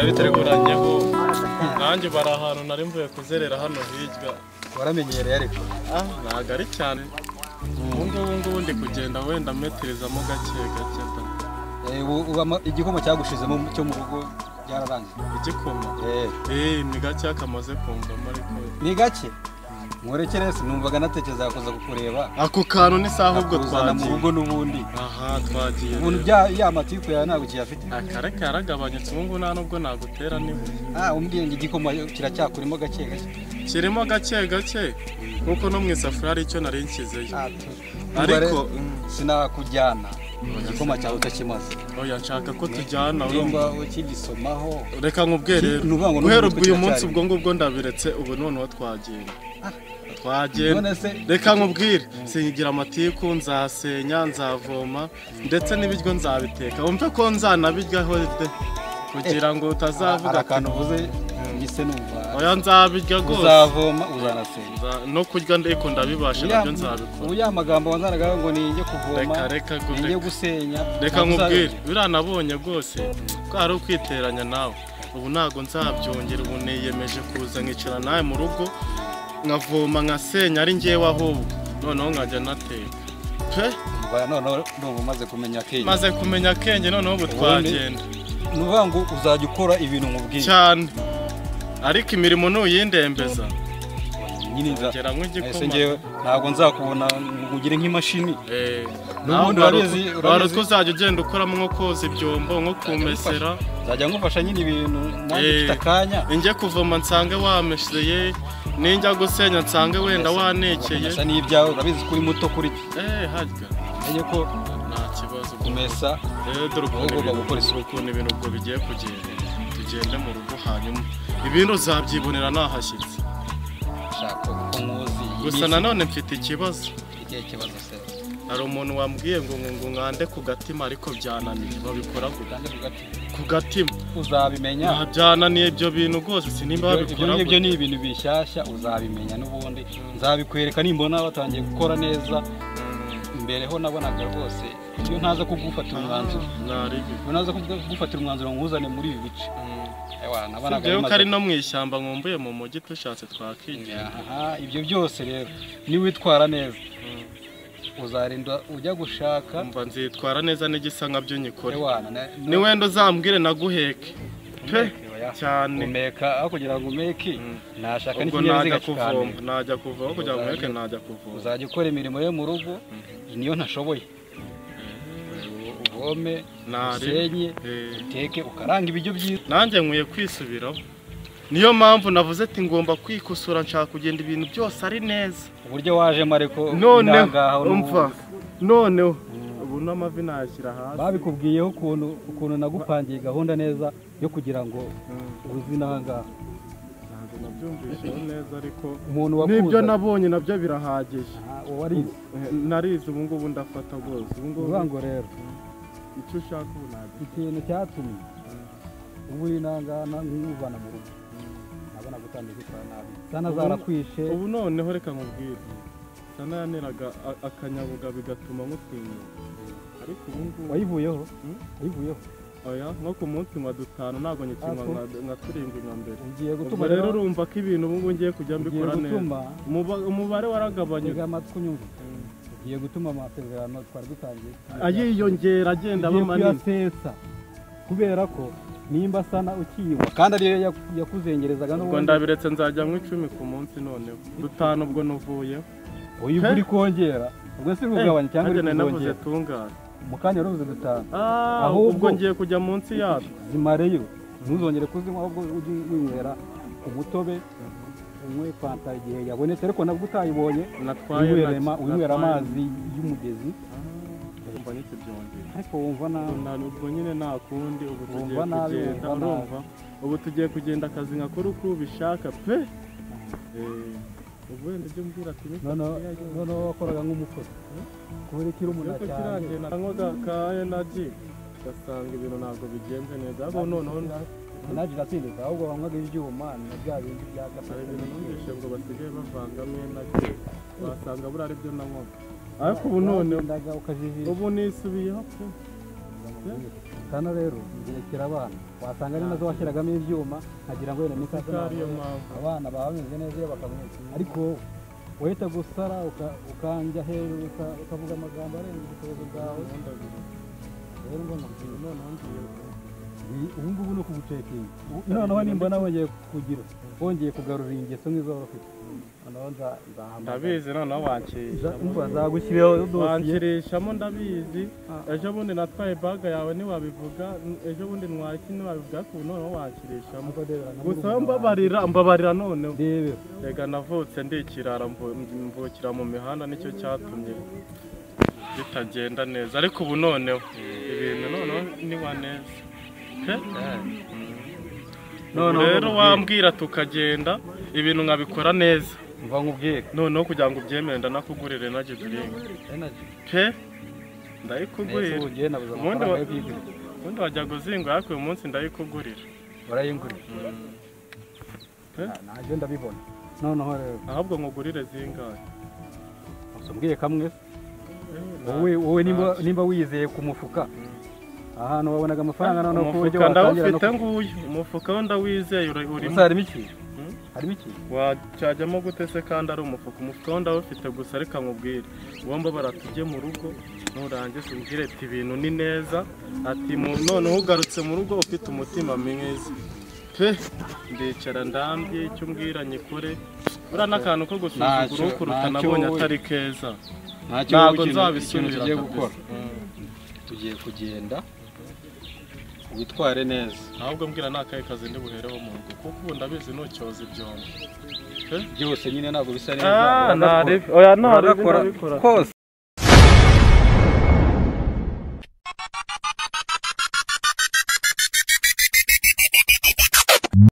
Biteguranyeho nanjye bari ahantu nari mvuye kuzerera hano hirya. Waramenyereye ariko? Ntabwo ari cyane. Ubu ngubu ndi kugenda wenda meterezamo gake gake da. Igikoma cyagushizemo cyo mu rugo byararangiye? Igikoma? Ni gake kamaze kumvamo ariko. Ni gake? Nkurekere se numvaga natekereza kuza kukureba. Ako kantu ni saha ubwo twagiye mu rugo n'ubundi. Aha twagiye. Ubuntu bya ya matiku ya ntabwo kiyafite. Akare karagabanyutse ubu ngubu nta nubwo nagutera n'ibuye. Umbwiye ngo igikoma kiracyakurimo gake gake. Kirimo gake gake nkuko no mu isafuriya ari icyo nari nshyizeyo. Ariko sinakujyana igikoma cyawe utakimaze. Oya nshaka ko tujyana urumva ukigisomaho. Reka nkubwire rero. Guhera ubwo uyu munsi ubwo ngubwo ndabiretse ubu noneho twagenda. Twagenda. Reka nkubwire singira amatiku nzasenya nzavoma ndetse n'ibiryo nzabiteka. Wumve ko nzanabiryaho de kugira ngo utazavuga akantu uvuze ngise numva. Oya nzabirya rwose. Uzavoma uzanasenya. No kurya ndiko ndabibasha nabyo nzabikora. Ubu ya magambo wanzanaga ngo ninjye kuvoma. Reka ninjye gusenya. Reka nkubwire biranabonye rwose ko ari ukwiteranya nawe. Ubu ntago nzabyongera ubu niyemeje kuza nkicara nawe mu rugo nkavoma nkasenya ari ngewe ahubwo noneho nkajya nateka pe. Noneho ndumva umaze kumenya akenge. Maze kumenya akenge noneho ubu twagenda. Ni ukuvuga ngo uzajya ukora ibintu nkubwiye cyane ariko imirimo ntuyindembeza. Nyine nza ntabwo nzakubona ngo ugire nk'imashini. N'ubundi urabizi wari uzajya ugenda ukoramo nko koza ibyombo nko kumesera. Nzajya ngufasha nyine ibintu nanjye mfite akanya. Njye kuvoma nsange wameseye, ninjya gusenya nsange wenda wanekeye. Kumesa ni ibyawe urabizi ko uri muto kuri harya. Menye ko nta kibazo kumesa. Dore ukuntu ibintu ubwo bigiye kugenda. Tugende mu rugo hanyuma ibintu uzabyibonera nahashyitse. Gusa nanone mfite ikibazo. Ikihe kibazo se? Hari umuntu wambwiye ngo ngo nkande ku gatima ariko byananiye. Babikora ku gatima. Uzabimenya. Byananiye ibyo bintu rwose sinimba babikora. Ibyo ni ibintu bishyashya uzabimenya n'ubundi. Nzabikwereka nimbona batangiye gukora neza. Imbere ho nabonaga rwose iyo ntaza kugufatira umwanzuro. Iyo ntaza kugufatira umwanzuro nkuzane muri ibi bice. Sibyo ko ari no mu ishyamba nkumbuye mu mujyi tushatse twakigira. Ibyo byose rero niwitwara neza uzarinda ujya gushaka. Umva nzitwara neza n'igisa nkabyo nyikore. Ni wenda uzambwire naguheke pe cyane. Umeka aho kugira ngo umeke nashaka n'ikinyabiziga kikandeka. Najya kuvoma kugira ngo umeke najya kuvoma. Uzajya ukora imirimo yo mu rugo niyo ntashoboye. Uvome usenye uteke ukaranga ibiryo byiza. Nanjye nkwiye kwisubiraho. Niyo mpamvu navuze ati ngomba kwikosora nshaka kugenda ibintu byose ari neza. Uburyo wajemo ariko none umva noneho ubu n'amavi nayashyira hasi. Babikubwiyeho ukuntu nagupangiye gahunda neza yo kugira ngo uzi n'ahangaha. Ntabwo nabyumvisheho neza ariko umuntu wakuze n'ibyo nabonye nabyo birahagije. Warize? Narize ubu ngubu ndafata rwose. Ubu ngubu ngo rero icyo ushaka ubu ntabwo. Ikintu cyatumye ubu uri n'ahangaha nk'uvana mu rugo nabona gutangira kwitwara nabi. Sana zarakwishe. Ubu noneho reka nkubwire. Sana yaneraga akanyabuga bigatuma nkutinyuka. Ariko ubu ngubu wayivuyeho? Wayivuyeho? Oya nko ku munsi nka dutanu ntabwo nyikinywa nka turindwi nka mbere. Ugiye gutuma rero urumva ko ibintu ubu ngubu ngiye kujya mbikora neza. Umubare waragabanyutse. Tega amatwi unyumve. Ugiye gutuma amasezerano twari dutangiye ayiyongera agenda aba manini. Kuyasesa kubera ko nimba sana ukiyiwa kandi ariyo yakuzengerezaga n'ubundi. Ubwo ndabiretse nzajya mu 10 ku munsi noneho. Dutanu ubwo nuvuye. Uyu uri kongera ubwo si kugabanya cyangwa uri kongera. Tungana. Mu kanya waruvuze dutanu. Ahubwo ngiye kujya munsi yatwo. Zimareyo ntuzongere kuzinywa ahubwo ujye winywera umutobe unywe fanta igihe yabonetse ariko nabwo utayibonye winywera amazi y'umugezi. Ariko wumva nabi. Ubwo nyine nta kundi ubu tugiye kugenda urumva ubu tugiye kugenda akazi nkakora uko ubishaka pe. Ubu wenda ibyo mbwira ati noneho wakoraga nk'umukozi kubera ikiri umuntu cyane. Nanywaga ka energy ugasanga ibintu ntabwo bigenze neza ahubwo noneho energy iratsindika ahubwo banywaga ibyuma na bya bindi bya gasa. Ibintu numvise ngo basigaye bavangamo energy wasanga buriya aribyo nanywaga. Ariko ubu none ubu nisubiyeho pe. Kana rero ngerekera abana wasanga ari nazo washyiragamo ibyuma nkagira ngo wenda n'ikasa abana baba bameze neza iyo bakamweka, ariko wahita gusara ukanjya hejuru ukavuga amagambo arenze ubushobozi bwawe. Rero ngo nkubwire noneho ngiye ubu ngubu ni ukugucekinga, noneho nimbona wongeye kugira wongeye kugarura ingeso nk'izo wari ufite, noneho nzahamagara. Ndabizi noneho wankirishamo, nzagushyiriraho dosiye, wankirishamo ndabizi. Ejo bundi natwaye baga yawe ntiwabivuga, ejo bundi ntwaye iki ntiwabivuga, ariko ubu noneho wankirishamo. Gusa mbabarira noneho. Rega navutse ndi ikirara, mvukira mu mihanda, nicyo cyatumye bitagenda neza, ariko ubu noneho ibintu noneho ni wa neza. Rero wambwira tukagenda ibintu nkabikora neza. Mva nkubwire noneho kugira ngo ubyemere ndanakugurire energy drink pe, ndayikugurira. Ubundi wajya guzingura, ariko uyu munsi ndayikugurira. Barayingurira nanjye ndabibona. Noneho rero ahubwo nkugurire zingahe? Umbwiye kamwe wowe nimba wizeye ku mufuka ahantu wabonaga amafaranga noneho ku buryo watangira no nguyu umufuka wo ndawizeye urimo. Harimo iki? Harimo iki? Wacyajyamo gute se kandi ari umufuka? Umufuka wo ndawufite gusa, reka nkubwire ugomba baratujye mu rugo nurangiza umbwire ati ibintu ni neza, ati noneho ugarutse mu rugo ufite umutima mwiza pe. Ndicara ndambye icyo umbwira nyikore, buriya n'akantu ko gusuzugura ukuruta nabonye atari keza, ntabwo nzabisubira gukora. Tugiye kugenda witware neza. Ahubwo mbwira nakaye kazi ndi buhereho mu rugo, kuko ubu ndabizi ntucyoza ibyombo byose nyine ntabwo bisa neza. Oya ntabwo kose.